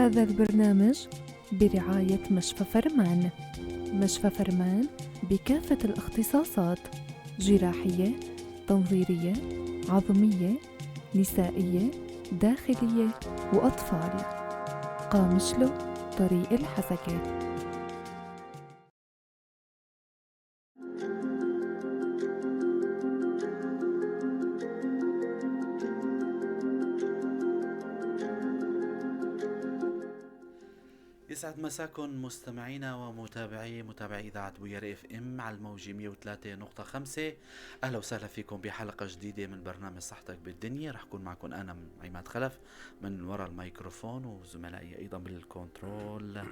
هذا البرنامج برعاية مشفى فرمان. مشفى فرمان بكافة الاختصاصات: جراحية، تنظيرية، عظمية، نسائية، داخلية وأطفال. قامشلو، طريق الحسكة. يسعد مساكم مستمعينا ومتابعي متابعي اذاعة بوير FM على الموجة 103.5. اهلا وسهلا فيكم بحلقة جديدة من برنامج صحتك بالدنيا. رح اكون معكم انا عماد خلف من وراء الميكروفون، وزملائي ايضا بالكنترول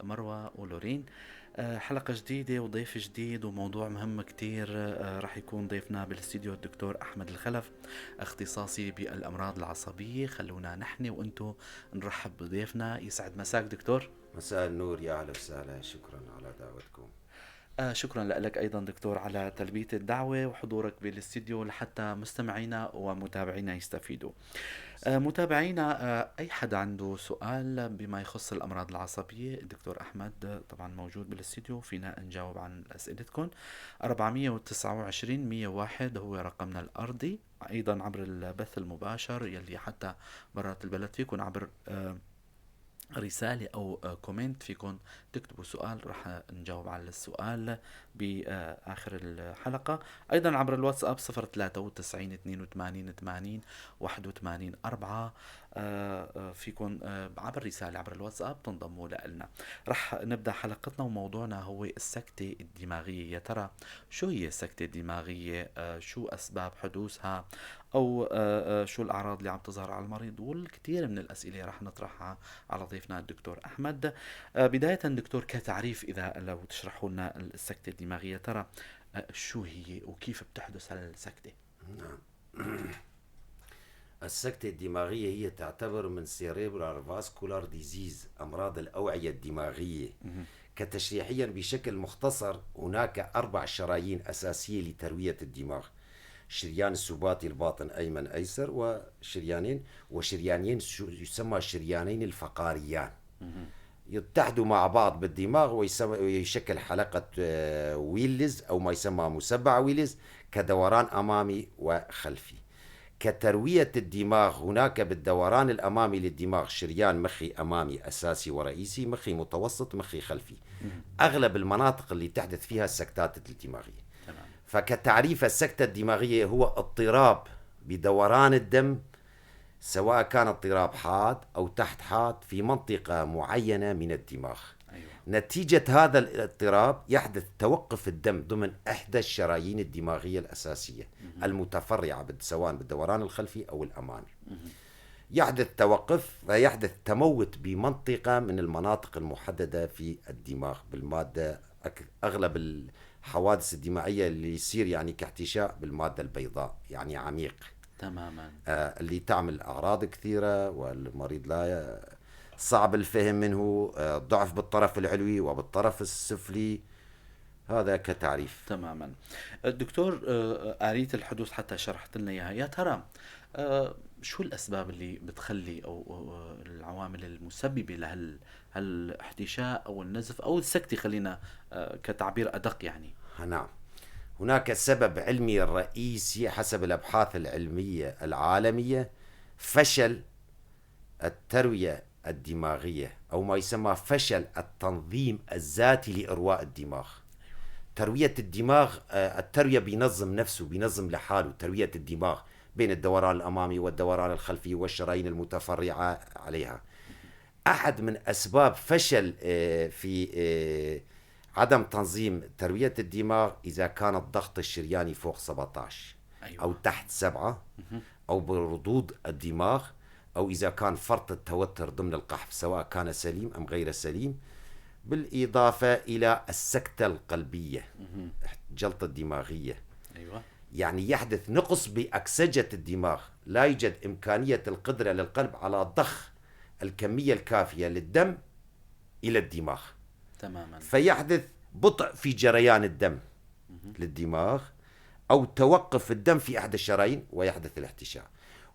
مروه ولورين. حلقة جديدة وضيف جديد وموضوع مهم كتير. رح يكون ضيفنا بالاستديو الدكتور أحمد الخلف، اختصاصي بالأمراض العصبية. خلونا نحن وانتو نرحب بضيفنا. يسعد مساك دكتور. مساء النور، يا أهلا وسهلا، شكرا على دعوتكم. شكرا لك أيضا دكتور على تلبية الدعوة وحضورك بالاستديو لحتى مستمعينا ومتابعينا يستفيدوا. متابعينا، أي حدا عنده سؤال بما يخص الأمراض العصبية، الدكتور أحمد طبعا موجود بالاستديو، فينا نجاوب عن أسئلتكم. 429 101 هو رقمنا الأرضي، أيضا عبر البث المباشر يلي حتى برات البلد فيكم عبر رسالة أو comment فيكم تكتبوا سؤال، رح نجاوب على السؤال بآخر الحلقة. أيضا عبر الواتساب 093 82 80 81 4، فيكم عبر رسالة عبر الواتساب تنضموا لنا. رح نبدأ حلقتنا وموضوعنا هو السكتة الدماغية. يا ترى شو هي السكتة الدماغية؟ شو أسباب حدوثها؟ أو شو الأعراض اللي عم تظهر على المريض؟ والكثير من الأسئلة رح نطرحها على ضيفنا الدكتور أحمد. بداية دكتور، كتعريف إذا لو تشرحوا لنا السكتة الدماغية، ترى شو هي وكيف بتحدث هالسكتة؟ نعم. السكتة الدماغية هي تعتبر من cerebral vascular disease، أمراض الأوعية الدماغية. كتشريحيا بشكل مختصر، هناك 4 شرايين أساسية لتروية الدماغ: شريان السباتي الباطن أيمن أيسر، وشريانين وشريانين يسمى شريانين الفقاريان، يتحدوا مع بعض بالدماغ ويشكل حلقة ويلز أو ما يسمى مسبع ويلز كدوران أمامي وخلفي. كتروية الدماغ هناك بالدوران الأمامي للدماغ شريان مخي أمامي أساسي ورئيسي، مخي متوسط، مخي خلفي. أغلب المناطق اللي تحدث فيها السكتات الدماغية. فكتعريف السكتة الدماغية هو اضطراب بدوران الدم، سواء كان اضطراب حاد أو تحت حاد في منطقة معينة من الدماغ. أيوة. نتيجة هذا الاضطراب يحدث توقف الدم ضمن إحدى الشرايين الدماغية الأساسية المتفرعة سواء بالدوران الخلفي أو الأمامي. يحدث توقف فيحدث تموت بمنطقة من المناطق المحددة في الدماغ بالمادة. أغلب الحوادث الدماغية اللي يصير يعني كاحتشاء بالمادة البيضاء، يعني عميق تماما، اللي تعمل أعراض كثيرة والمريض لا صعب الفهم منه، ضعف بالطرف العلوي وبالطرف السفلي. هذا كتعريف. تماما. الدكتور، آلية الحدوث حتى شرحت لنا إياها. يا ترى شو الأسباب اللي بتخلي أو العوامل المسببة لهالاحتشاء أو النزف أو السكتة، خلينا كتعبير أدق يعني؟ نعم، هناك سبب علمي رئيسي حسب الأبحاث العلمية العالمية: فشل التروية الدماغية أو ما يسمى فشل التنظيم الذاتي لإرواء الدماغ. تروية الدماغ، التروية بينظم نفسه، بينظم لحاله تروية الدماغ بين الدوران الأمامي والدوران الخلفي والشرايين المتفرعة عليها. أحد من أسباب فشل في عدم تنظيم تروية الدماغ إذا كان الضغط الشرياني فوق 17. أيوة. أو تحت 7، أو بردود الدماغ، أو إذا كان فرط التوتر ضمن القحف سواء كان سليم أم غير سليم، بالإضافة إلى السكتة القلبية، الجلطة الدماغية. أيوة. يعني يحدث نقص بأكسجة الدماغ، لا يوجد إمكانية القدرة للقلب على ضخ الكمية الكافية للدم إلى الدماغ. تماما. فيحدث بطء في جريان الدم للدماغ أو توقف الدم في أحد الشرايين ويحدث الاحتشاء.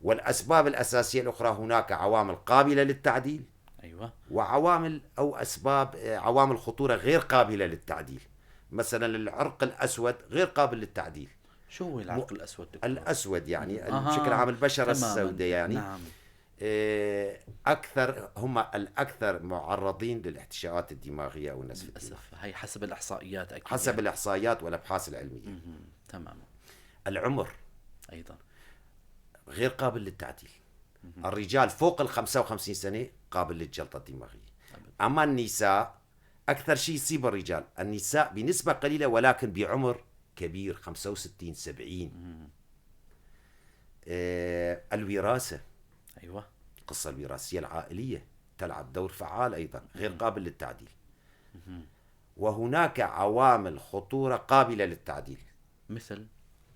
والأسباب الأساسية الأخرى هناك عوامل قابلة للتعديل. أيوة. وعوامل أو أسباب عوامل خطورة غير قابلة للتعديل، مثلا العرق الأسود غير قابل للتعديل. شو هو العرق الأسود دكتور؟ الأسود يعني بشكل عام البشرة السوداء يعني. نعم. أكثر هم الأكثر معرضين للاحتشاءات الدماغية أو النزف للأسف. الدماغي. هي حسب الإحصائيات أكيد. حسب الإحصائيات والأبحاث العلمية. تمام. العمر أيضا غير قابل للتعديل. الرجال فوق 55 سنة قابل للجلطة الدماغية. أما النساء أكثر شيء يصيب الرجال، النساء بنسبة قليلة ولكن بعمر كبير 65 70. الوراثة. أيوة. القصة الوراثية العائلية تلعب دور فعال أيضا، غير قابل للتعديل. وهناك عوامل خطورة قابلة للتعديل، مثل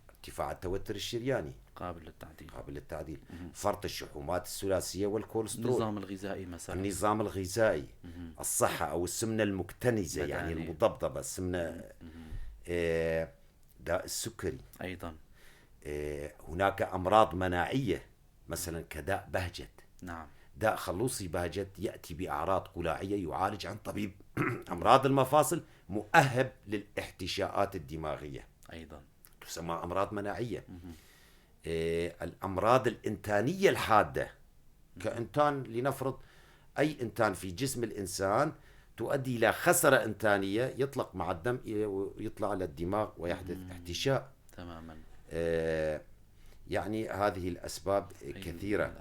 ارتفاع التوتر الشرياني قابل للتعديل، قابل للتعديل، فرط الشحومات الثلاثية والكوليسترول، النظام الغذائي مثلا، النظام الغذائي، الصحة أو السمنة المكتنزة يعني المضبضبة، السمنة، داء السكري أيضا، هناك أمراض مناعية مثلا كداء بهجت. نعم. داء خلوصي بهجت يأتي بأعراض قلاعية يعالج عن طبيب أمراض المفاصل، مؤهب للاحتشاءات الدماغية أيضا، تسمى أمراض مناعية. الأمراض الإنتانية الحادة، كإنتان لنفرض أي إنتان في جسم الإنسان تؤدي إلى خسرة إنتانية يطلق مع الدم ويطلع للدماغ ويحدث احتشاء. تماما. يعني هذه الأسباب كثيرة.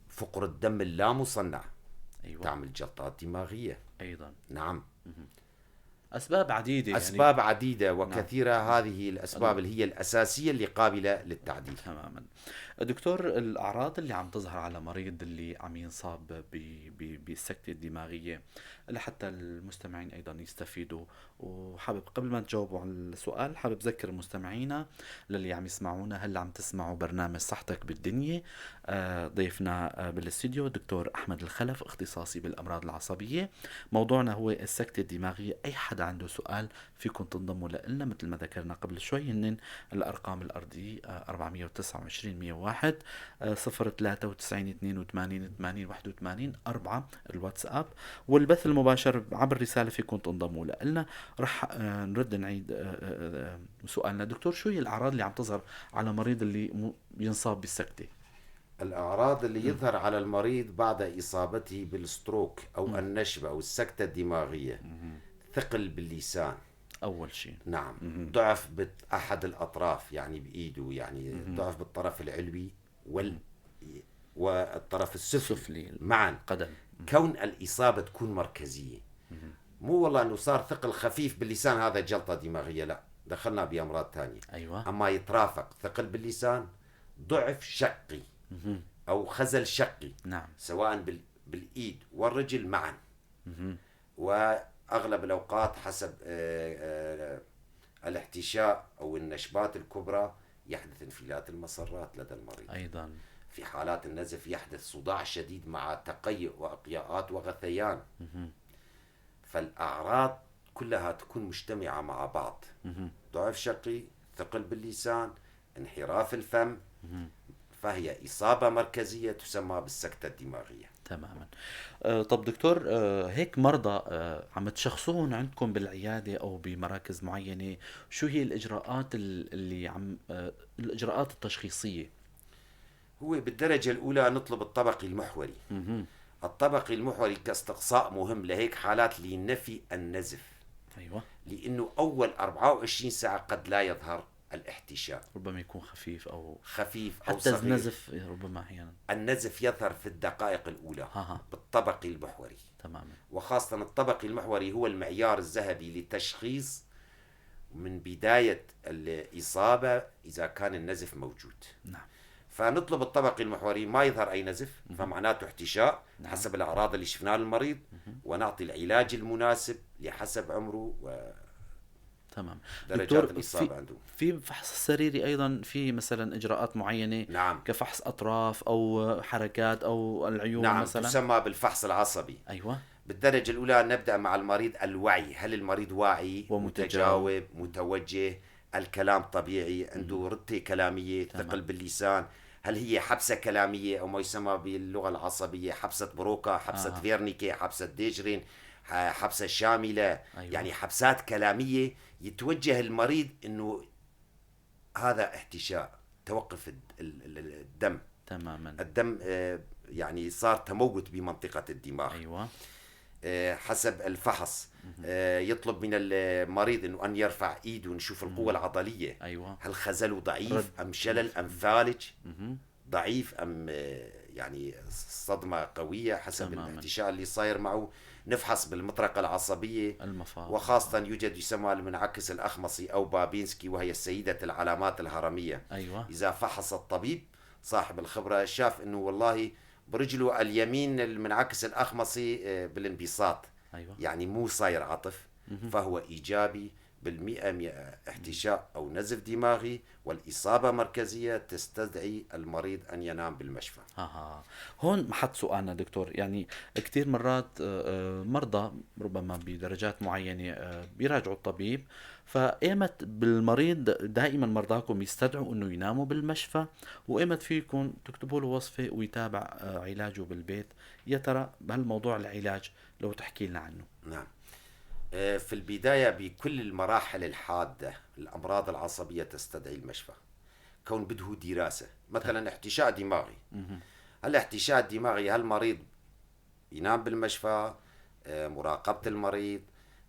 فقر الدم اللامصنع. أيوة. تعمل جلطات دماغية أيضا. نعم. أسباب عديدة، أسباب يعني. عديدة وكثيرة. نعم. هذه الأسباب اللي هي الأساسية اللي قابلة للتعديل. تماما. دكتور، الأعراض اللي عم تظهر على مريض اللي عم ينصاب بالسكتة الدماغية لحتى المستمعين أيضا يستفيدوا، وحابب قبل ما تجاوبوا على السؤال حابب ذكر مستمعينا للي عم يسمعونا هلا عم تسمعوا برنامج صحتك بالدنيا. ضيفنا بالاستديو دكتور أحمد الخلف، اختصاصي بالأمراض العصبية. موضوعنا هو السكتة الدماغية. أي حدا عنده سؤال فيكم تنضموا لنا مثل ما ذكرنا قبل شوي، هن الأرقام الأرضية 429 101 0 93 82 80 81 4 الواتساب، والبث المباشر عبر رسالة فيكم تنضموا لنا. رح نرد نعيد سؤالنا دكتور، شو هي الأعراض اللي عم تظهر على مريض اللي ينصاب بالسكتة؟ الأعراض اللي يظهر على المريض بعد إصابته بالستروك أو النشبة أو السكتة الدماغية، ثقل باللسان أول شيء. نعم. ضعف بأحد الأطراف يعني بإيده، يعني ضعف بالطرف العلوي والطرف السفلي معا. قدم. كون الإصابة تكون مركزية، مو والله أنه صار ثقل خفيف باللسان هذا جلطة دماغية، لا، دخلنا بأمراض ثانية. أيوة. أما يترافق ثقل باللسان، ضعف شقي أو خزل شقي. نعم. سواء بالإيد والرجل معا. وأغلب الأوقات حسب الاحتشاء أو النشبات الكبرى يحدث انفلات المسرات لدى المريض أيضا. في حالات النزف يحدث صداع شديد مع تقيؤ وإقياءات وغثيان. فالأعراض كلها تكون مجتمعة مع بعض. ضعف شقي، ثقل باللسان، انحراف الفم. فهي إصابة مركزية تسمى بالسكتة الدماغية. تماما. طب دكتور، هيك مرضى عم تشخصوهم عندكم بالعيادة أو بمراكز معينة، شو هي الإجراءات اللي عم الإجراءات التشخيصية؟ هو بالدرجة الأولى نطلب الطبقي المحوري. الطبقي المحوري كاستقصاء مهم لهيك حالات لنفي النزف. أيوة. لأنه أول 24 ساعة قد لا يظهر الاحتشاء، ربما يكون خفيف أو خفيف أو حتى صغير. النزف ربما أحيانا النزف يظهر في الدقائق الأولى. بالطبقي المحوري. تماما. وخاصة الطبقي المحوري هو المعيار الذهبي لتشخيص من بداية الإصابة إذا كان النزف موجود. نعم. فنطلب الطبقي المحوري ما يظهر أي نزف، فمعناته احتشاء. نعم. حسب الأعراض اللي شفناها للمريض، ونعطي العلاج المناسب لحسب عمره و تمام. درجات دكتور، الإصابة عنده. في فحص السريري أيضا، في مثلا إجراءات معينة؟ نعم. كفحص أطراف أو حركات أو العيون. نعم. مثلا تسمى بالفحص العصبي. أيوة. بالدرجة الأولى نبدأ مع المريض الوعي، هل المريض واعي، ومتجاوب، متجاوب، متوجه، الكلام طبيعي، عنده رتة كلامية، ثقل باللسان، هل هي حبسة كلامية أو ما يسمى باللغة العصبية حبسة بروكا، حبسة فيرنيكي، حبسة ديجرين، حبسة شاملة. يعني حبسات كلامية يتوجه المريض إنه هذا احتشاء، توقف الدم. تماما. الدم يعني صار تموت بمنطقة الدماغ. حسب الفحص. يطلب من المريض إنه أن يرفع إيده ونشوف القوة العضلية. هل خزله ضعيف أم شلل أم فالج؟ ضعيف أم يعني صدمة قوية حسب الاحتشاء اللي صاير معه. نفحص بالمطرقة العصبية المفاصل، وخاصة يوجد يسمى المنعكس الأخمصي أو بابينسكي، وهي السيدة العلامات الهرمية. إذا فحص الطبيب صاحب الخبرة شاف إنه والله برجله اليمين المنعكس الأخمصي بالانبساط. يعني مو صاير عطف، فهو إيجابي بالمئة مئة احتشاء أو نزف دماغي، والإصابة مركزية تستدعي المريض أن ينام بالمشفى. هون محط سؤالنا دكتور، يعني كتير مرات مرضى ربما بدرجات معينة بيراجعوا الطبيب، فإيمت بالمريض دائما مرضاكم يستدعوا أنه يناموا بالمشفى، وإيمت فيكم تكتبوا له وصفة ويتابع علاجه بالبيت؟ يا ترى بهالموضوع العلاج لو تحكي لنا عنه. نعم. في البداية بكل المراحل الحادة الأمراض العصبية تستدعي المشفى، كون بده دراسة. مثلا احتشاء دماغي، هل احتشاء دماغي هل المريض ينام بالمشفى؟ مراقبة المريض،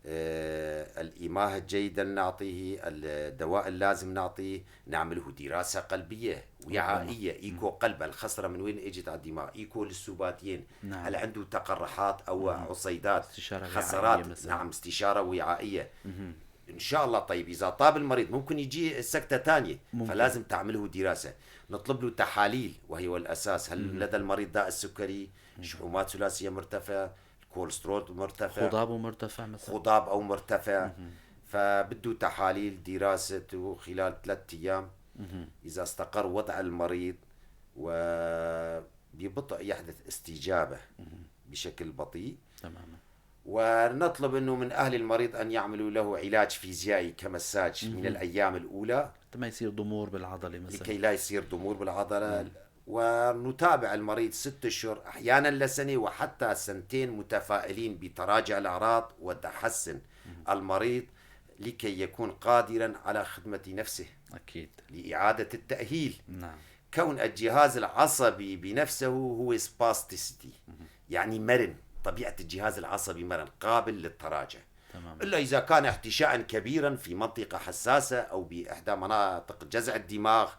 الإيماه الجيدة نعطيه، الدواء اللازم نعطيه، نعمله دراسة قلبية وعائية، إيكو قلب، الخسرة من وين إجت على الدماغ، إيكو للسباتيين، هل عنده تقرحات أو عصيدات، استشارة وعائية خسرات. مثلاً. نعم، استشارة وعائية. إن شاء الله. طيب إذا طاب المريض ممكن يجي سكتة تانية، فلازم تعمله دراسة، نطلب له تحاليل وهي الأساس. هل لدى المريض داء السكري، شحومات ثلاثية مرتفعة، الكوليسترول مرتفع، خضاب مرتفع مثلا، خضاب أو مرتفع، فبده تحاليل دراسته خلال 3 أيام. إذا استقر وضع المريض وببطء يحدث استجابة بشكل بطيء. ونطلب أنه من أهل المريض أن يعملوا له علاج فيزيائي كمساج من الأيام الأولى، حتى ما يصير ضمور بالعضلة مثلا، لكي لا يصير ضمور بالعضلة. ونتابع المريض 6 أشهر أحيانا لسنة وحتى سنتين، متفائلين بتراجع الأعراض وتحسن المريض لكي يكون قادرا على خدمة نفسه. لإعادة التأهيل. كون الجهاز العصبي بنفسه هو سباستيسيتي، يعني مرن، طبيعة الجهاز العصبي مرن قابل للتراجع. إلا إذا كان احتشاء كبيرا في منطقة حساسة أو بإحدى مناطق جذع الدماغ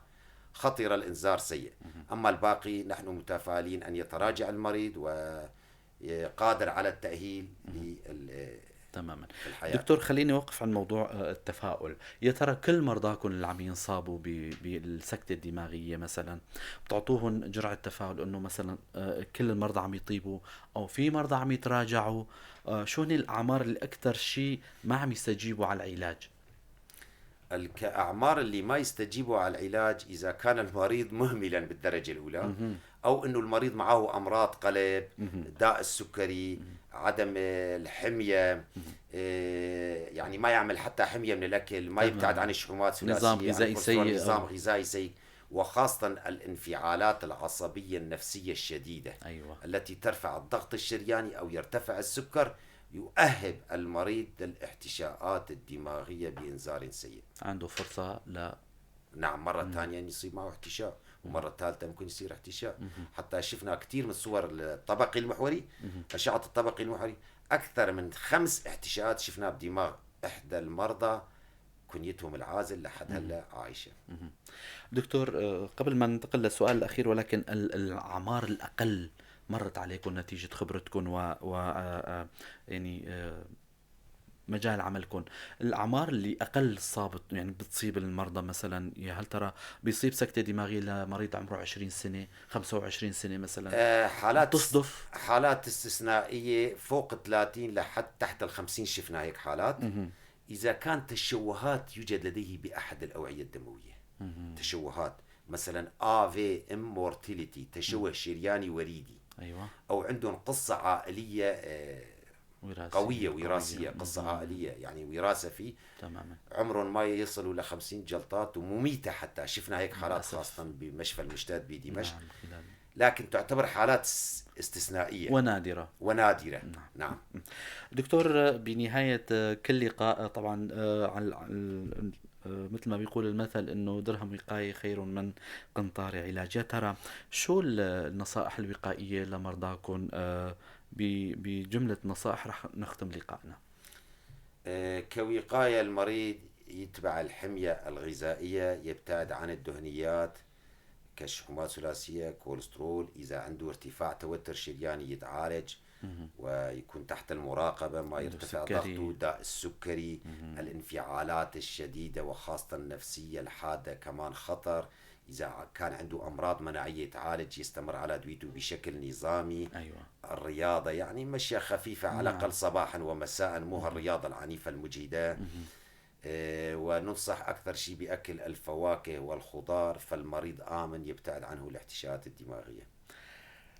خطر الإنذار سيء. أما الباقي نحن متفائلين أن يتراجع المريض وقادر على التأهيل الحياة. دكتور، خليني أوقف عن موضوع التفاؤل. يا ترى كل مرضاكم اللي عم ينصابوا بالسكتة الدماغية مثلا بتعطوهم جرعة تفاؤل إنه مثلا كل المرضى عم يطيبوا أو في مرضى عم يتراجعوا؟ شو هن الأعمار اللي أكثر شيء ما عم يستجيبوا على العلاج؟ الأعمار اللي ما يستجيبوا على العلاج إذا كان المريض مهملا بالدرجة الأولى، أو إنه المريض معه أمراض قلب، داء السكري، عدم الحمية، يعني ما يعمل حتى حمية من الأكل، ما يبتعد عن الشحومات الثلاثية، نظام عن غذائي الكوليسترول، سيء. نظام غذائي سيء، وخاصة الانفعالات العصبية النفسية الشديدة التي ترفع الضغط الشرياني أو يرتفع السكر، يؤهب المريض للاحتشاءات الدماغية بإنذار سيء. عنده فرصة ل نعم، مرة ثانية يصير معه احتشاء، ومرة ثالثة ممكن يصير احتشاء. حتى شفنا كثير من صور الطبقي المحوري، أشعة الطبقي المحوري، أكثر من 5 احتشاءات شفناها بدماغ إحدى المرضى كنيتهم العازل لحد هلا عايشة. دكتور، قبل ما ننتقل للسؤال الأخير، ولكن الأعمار الأقل مرت عليكم نتيجة خبرتكم و مجال عملكم، الأعمار اللي أقل صابت يعني بتصيب المرضى مثلا، يا هل ترى بيصيب سكتة دماغية لمريض عمره 20 سنة، 25 سنة مثلا؟ تصدف؟ حالات استثنائية فوق 30 لحد تحت 50 شفنا هيك حالات. إذا كان تشوهات يوجد لديه بأحد الأوعية الدموية، تشوهات مثلا AVM mortality، تشوه شرياني وريدي. أو عندهم قصة عائلية وراثية. قوية وراثية، قصة عائلية، يعني وراثة فيه. عمرهم ما يصلوا ل 50 جلطات ومميتة، حتى شفنا هيك حالات خاصة بمشفى المشتات بدمشق. لكن تعتبر حالات استثنائية ونادرة. ونادرة. نعم. دكتور، بنهاية كل لقاء طبعا، مثل ما بيقول المثل انه درهم وقاية خير من قنطار علاج، يا ترى شو النصائح الوقائية لمرضاكم؟ بجملة نصائح رح نختم لقائنا. كوقاية المريض يتبع الحمية الغذائية، يبتعد عن الدهنيات كالشحومات الثلاثية، كوليسترول، إذا عنده ارتفاع توتر شرياني يتعالج ويكون تحت المراقبة، ما عنده يرتفع سكري. ضغطه، داء السكري، الانفعالات الشديدة وخاصة النفسية الحادة كمان خطر، إذا كان عنده أمراض مناعية يتعالج، يستمر على أدويته بشكل نظامي. الرياضة يعني مشي خفيفة على الأقل صباحا ومساء، مو هالرياضة العنيفة المجهدة. وننصح أكثر شيء بأكل الفواكه والخضار، فالمريض آمن يبتعد عنه الاحتشاءات الدماغية.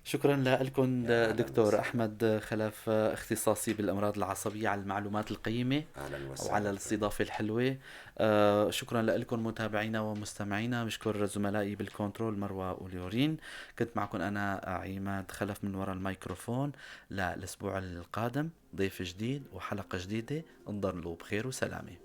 شكرا لكم يا أهلاً دكتور وسهلاً. أحمد خلف، اختصاصي بالأمراض العصبية، على المعلومات القيمة أهلاً وسهلاً. وعلى الاستضافة الحلوة. شكرا لكم متابعينا ومستمعينا، بشكر زملائي بالكنترول مروة ولورين. كنت معكم أنا عماد خلف من وراء الميكروفون. للأسبوع القادم ضيف جديد وحلقة جديدة، تضلوا بخير وسلامة.